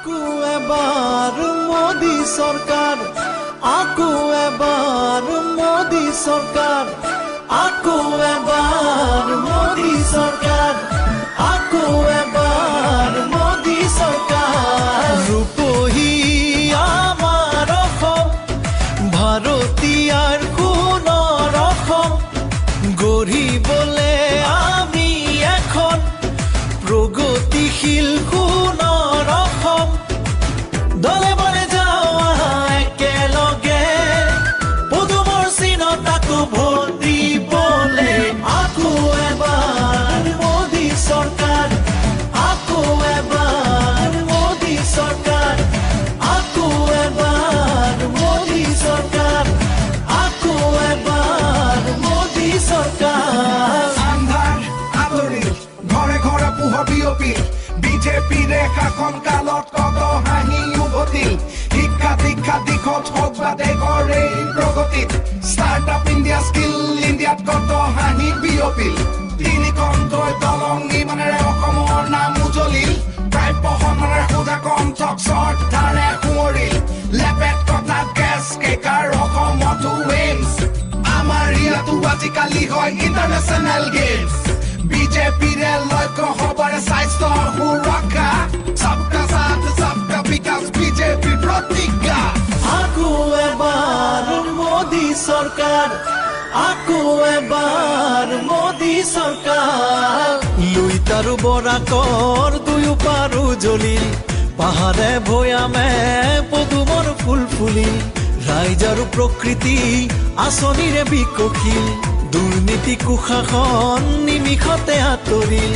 আকৌ এবাৰ মোদী চৰকাৰ, আকৌ এবাৰ মোদী চৰকাৰ, আকৌ এবাৰ মোদী চৰকাৰ, আকৌ এবাৰ মোদী চৰকাৰ। ৰূপহী আমাৰ অসম, ভাৰতীয়াৰ সোণৰ অসম, গঢ়িবলে আমি এখন প্ৰগতিশীল সোণৰ অসম। দলে বলে যাওঁ আহা একেলগে, পদুমৰ চিনত আকৌ ভোট দিবলে। আকৌ এবাৰ মোদী চৰকাৰ, আকৌ এবাৰ মোদী চৰকাৰ, আকৌ এবাৰ মোদী চৰকাৰ, আকৌ এবাৰ মোদী চৰকাৰ। আন্ধাৰ আঁতৰিল, ঘৰে ঘৰে পোহৰ বিয়পিল, বিজেপিৰে শাসন কালত কত হাঁহি উভতিল। শিক্ষা দীক্ষা দিশত হওক বা দেশৰ এই প্ৰগতিত, ষ্টাৰ্ট আপ ইণ্ডিয়া স্কিল ইণ্ডিয়াত কত হাঁহি বিয়পিল। তিনিখনকৈ দলং নিৰ্মাণেৰে অসমৰ নাম উজ্বলিল, প্ৰাপ্য সন্মানেৰে সোধা কণ্ঠক শ্ৰদ্ধাৰে সোঁৱৰিল। লেপেট কটা গেছ কেকাৰ অসমতো এইমছ, আমাৰ ইয়াতো আজিকালি হয় ইণ্টাৰনেশ্যনেল গেমছ। বিজেপিৰে লক্ষ্য সবৰে স্বাস্থ্য সুৰক্ষা, সবকা সাথ সবকা বিকাশ বিজেপিৰ প্ৰতিজ্ঞা। আকৌ এবাৰ মোদী চৰকাৰ, আকৌ এবাৰ মোদী চৰকাৰ। লুইত আৰু বৰাকৰ দুয়ো পাৰো জ্বলিল, পাহাৰে ভৈয়ামে পদুমৰ ফুল ফুলিল। ৰাইজ আৰু প্ৰকৃতি আঁচনিৰে বিকশিল, দুৰ্নীতি কুশাসন নিমিষতে আঁতৰিল।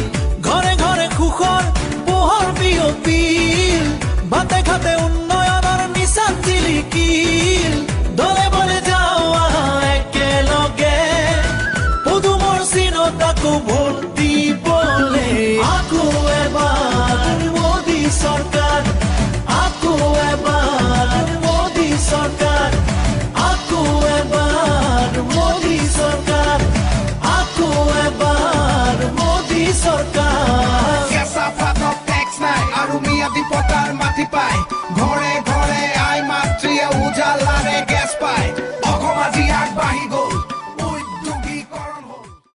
ঘৰে ঘৰে সুখৰ পোহৰ বিয়পিল, বাটে ঘাটে উন্নয়নৰ নিচান জিলিকিল। দলে বলে যাওঁ আহা একেলগে, পদুমৰ চিনত আকৌ ভোট দিবলে। আকৌ এবাৰ মোদী চৰকাৰ, আকৌ এবাৰ মোদী চৰকাৰ, আকৌ এবাৰ মোদী চৰকাৰ, আকৌ এবাৰ মোদী চৰকাৰ।